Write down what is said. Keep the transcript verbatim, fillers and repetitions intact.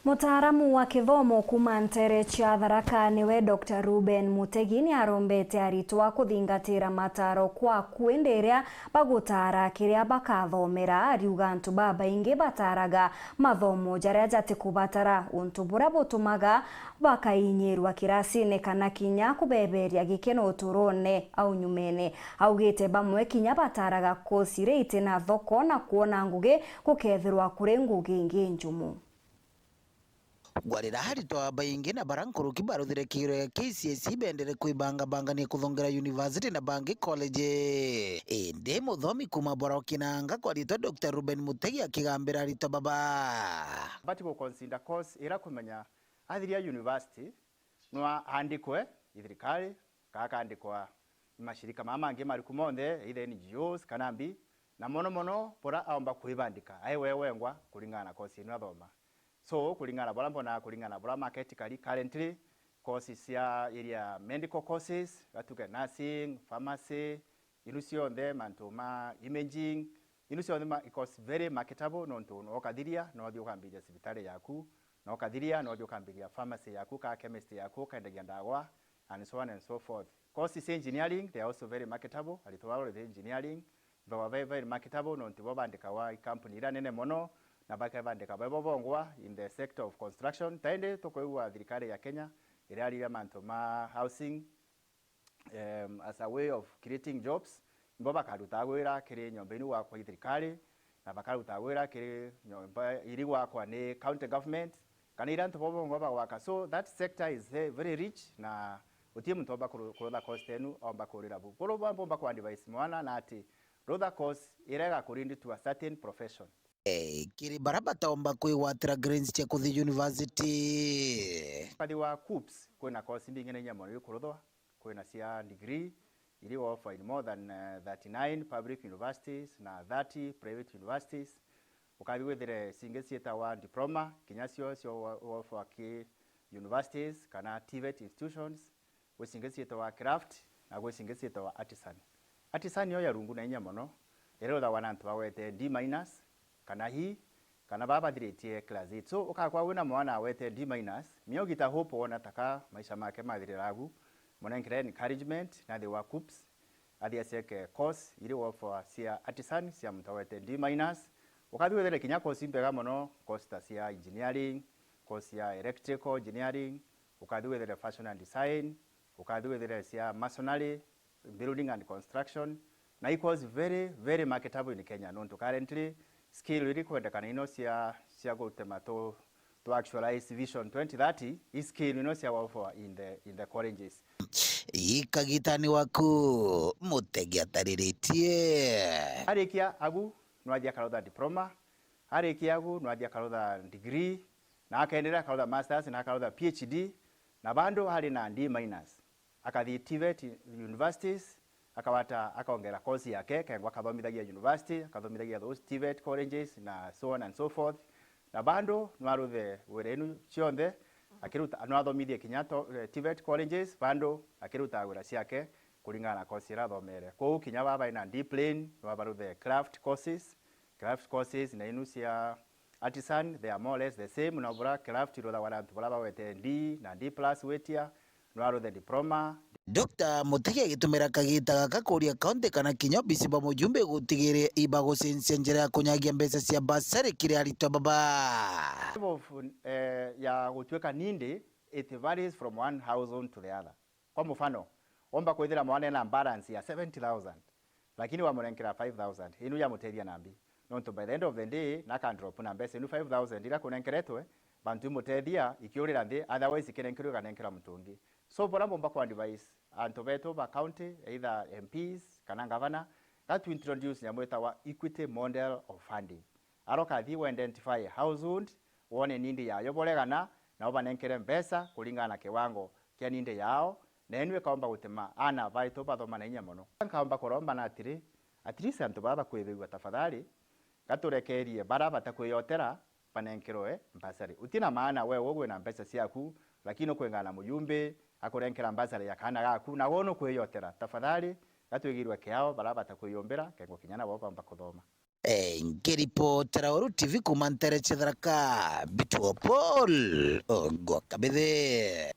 Mutaaramu wa kithomo kuuma nteere cia Tharaka niwe Doctor Ruben Mutegi niarombete aritwa kuthingatira mataro kwa kwindi riria bagutaara kiria bakathomera. Ariuga antu babaingi bataraga mathomo jaria jatikubatara, untu buria butumaga bakainyirwa kirasine kana kinya kubeberia gikeno uturone au nyumene. Augite bamwe kinya bataraga kosi iria itina thoko na kwona ngugi gukethirwa kuri ngugi ingi njumu. Gwarira aritwa baingi na bara nkuruki baruthire kigerio gia K C S E bendere kwibangabangania kuthongera university na bangi college. Indi muthomi kuuma Borokinanga kwaritwa Doctor Ruben Mutegi akigambira aritwa baba. Bati guconsider course ira kumenya athiria university no aandikwe i thirikari, kana akaandikwa i mashirika maa mangi mariku monthe, either N G Os kana mbi, na mono mono bura aomba kwibandika ai we wengwa kuringana na course ino athoma. So, kuringana na bura mbona, kuringana na bura market kari currently, courses cia iria medical courses, gatuge nursing, pharmacy, inu cionthe, mantu ma imaging, inu cionthe ma, it costs very marketable, nontu no ukathiria, no uthii ukambiria cibitari yaku, no ukathiria, no uthii ukambiria pharmacy yaku, ka chemist yaku, ukendagia ndawa, and so on and so forth. Courses cia engineering, they are also very marketable, aritwa baba baruthire engineering, baba very, very marketable, nontu bo bandikawa i company iria nene mono, na bakebandika bebo bongwa in the sector of construction. Taindi tukwigua thirikari ya Kenya irariria mantu ma housing, em, as a way of creating jobs, nibo bakaruta wira kiri nyomba inu gwakwa i thirikari, na bakaruta wira kiri nyomba iri gwakwa ni county government, kana iria antu bo bongwa bagwaka. So that sector is, eh, very rich, na uti muntu omba kuru-, kurutha course tenu omba kurira bu. Kuru bwa mbomba ku advise mwana na ati rutha course iria igakulead to a certain profession. Eh, kiri bara bataomba kwigwatira grants cia kuthi university. Kathi wa KUCCPS, kwina course mbingi na inya mono ikuruthwa, kwina cia degree iri offer in more than, eh, thirty-nine public universities na thirty private universities. Ukathi withire cingi ciitawa diploma, kinya cio cio offer ki universities kana TVET institutions. Gwi cingi ciitawa craft, na gwi cingi ciitawa artisan. Artisan yo ya rungu na inya mono, iria iruthagwa na antu bagwete D minus, kana E, kana baba bathiritie class eight. So, ukakwa wina mwana awete D minus, mio gita hope wona taka maisha make mathirira agu, munenkere encouragement, nathi wa KUCCPS, athi aceke course iri offer cia artisan cia muntu awete D minus. Ukathi withire kinya course imbega mono, course ta cia engineering, course cia electrical engineering, ukathi withire fashion and design, ukathi withire cia masonry, building and construction, na i course very, very marketable in Kenya, nontu currently skill iri kwendekana ino cia, cia gutema tu, tu actualize Vision twenty thirty, i skill ino cia offer in the, in the colleges. Ikagitani waku Mutegi atariritie. Arikia agu, nwathi akarutha diploma, arikia agu, nwathi akarutha degree, na akaendelea akarutha masters, na akarutha PhD, na bado ari na D minus. Akathi TVET universities, akawata, akaongera course yake, kengwa akathomithagia university, akathomithagia those TVET colleges, na so on and so forth. Na bado nwaruthe wira inu cionthe, akiruta, nwathomithie kinya to, eh, TVET colleges, bado akiruta wira ciake kuringana na course iria athomere. Kwou kinya baba ina D plain, nwabaruthe craft courses, craft courses na inu cia artisan, they are more or less the same, na bura craft iruthagwa na antu bara bawete D na D plus gwitia, no aruthe diploma. Doctor Mutegi agitumira kagita gaka kuria kaunti kana kinya obisi bwa mujumbe gutigiria ibagucenjia njira ya kunyagia mbeca cia bursary kiri aritwa baba. Level of, eh, ya gutuika needy, it varies from one household to the other. Kwa mufano, omba kwithira mwana ena balance ya seventy thousand, lakini wamunenkera five thousand, inu yamutethia na mbi? Nontu by the end of the day, naka drop na mbeca inu five thousand iria kunenkeretwe, bantu imutethia ikiurira nthi, otherwise ikinenkerwa ikanenkerwa muntu ungi. So, bora mbomba ku advise antu betu ba county, either M Ps kana governor, ga tu introduce nyamu itawa equity model of funding. Aroka athi we identify household, wone need yayo boregana, nao banenkere mbeca kuringana na kiwango kia need yao, na enu ikaomba gutuma ana baitu bathoma na inya mono. Nkaomba kuromba na atiri, at least antu baba bakwibigua, tafadhali, gaturekerie bara batakwiyotera banenkerwe bursary. Utina maana we ugwe na mbeca ciaku, lakini ukwingana na muyumbi akurenkera bursary ya kaana gaku, na we nukwiyotera. Tafadhali, gatwigirwe kiao bara batakwiyumbira, kengwa kinya nabo baomba kuthoma. Eh, nkiripotera Weru T V kuma ntere cia Tharaka, Mbitwo Paul Ogwa Kabithi.